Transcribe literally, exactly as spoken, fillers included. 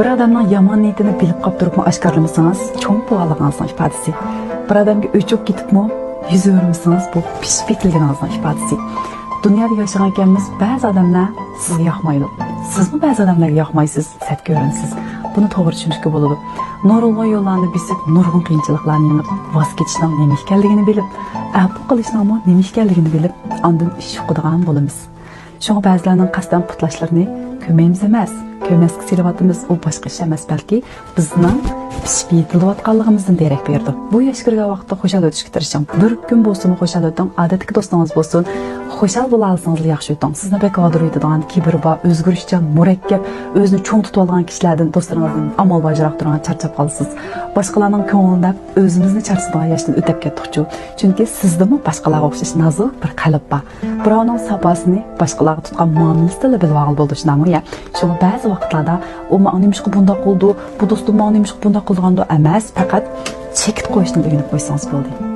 بىر ئادەمنىڭ يامان نىيىتىنى بىلىپ قاپ تۇرۇپمۇ ئاشكارىلىمىسىڭىز، چوڭ بولغانلىقىڭىزنىڭ ئىپادىسى. بىر ئادەمگە ئۆچۈپ كېتىپمۇ يۈز ئۆرمىسىڭىز، بۇ پىشىپ يېتىلگىنىڭىزنىڭ ئىپادىسى. دۇنيادا ياشىغانكەنمىز، بەزى ئادەملەر سىزگە ياقمايدۇ. سىزمۇ بەزى ئادەملەرگە ياقمايسىز، سەت كۆرۈنىسىز. بۇنى توغرا چۈشىنىشكە بولىدۇ. نۇرغۇنلىغان يوللارنى بېسىپ، نۇرغۇن قىيىنچىلىقلارنى يېڭىپ، ۋاز كېچىشنىڭ نېمە ئىكەنلىكىنى بىلىپ، ئەپۇ قىلىشنىڭمۇ نېمە ئىكەنلىكىنى بىلىپ، ئاندىن ئىش ئۇقىدىغان بولىمىز. شۇڭا بەزىلەرنىڭ قەستەن پۇتلاشلىرىنى كۆمەيمىز ئەمەس، كۆمەسكە سېلىۋاتىمىز، ئۇ باشقا ئىش ئەمەس، بەلكى بىزنىڭ پىشىپ يېتىلىۋاتقانلىقىمىزدىن دېرەك بېرىدۇ. بۇ ياش كىرگەن ۋاقىتتا خۇشال ئۆتۈشكە تىرىشىڭ. بىر كۈن بولسىمۇ خۇشال ئۆتۈڭ، ئادەتتىكى دوستىڭىز بولسۇن، خۇشال بولالايسىڭىزلا ياخشى ئۆتۈڭ. سىزنى بەك ھاردۇرىتىدىغان، كىبىرى بار، ئۆزگىرىشچان، مۇرەككەپ، ئۆزىنى چوڭ تۇتۇۋالغان كىشىلەردىن، دوستلىرىڭىزدىن ئامال بار يىراق تۇرۇڭ، چارچاپ قالىسىز. باشقىلارنىڭ كۆڭلىنى دەپ ئۆزىمىزنى چارچىتىدىغان ياشتىن ئۆتۈپ كەتتۇقچۇ. چۈنكى سىزدىمۇ باشقىلارغا ئوخشاش نازۇك بىر قەلب بار. بىراۋنىڭ ساپاسىنى باشقىلارغا تۇتقان مۇئامىلىسىدىنلا بىلىۋالغىلى بولىدۇ، شۇنداقمۇ يا؟ شۇڭا بەزى ۋاقىتلاردا ئۇ ماڭا نېمىشقا بۇنداق قىلدى، بۇ دوستۇم ماڭا نېمىشقا بۇنداق قىلىدىغاندۇ ئەمەس، پەقەت چېكىت قويۇشنى ئۆگىنىپ قويسىڭىز بولدى.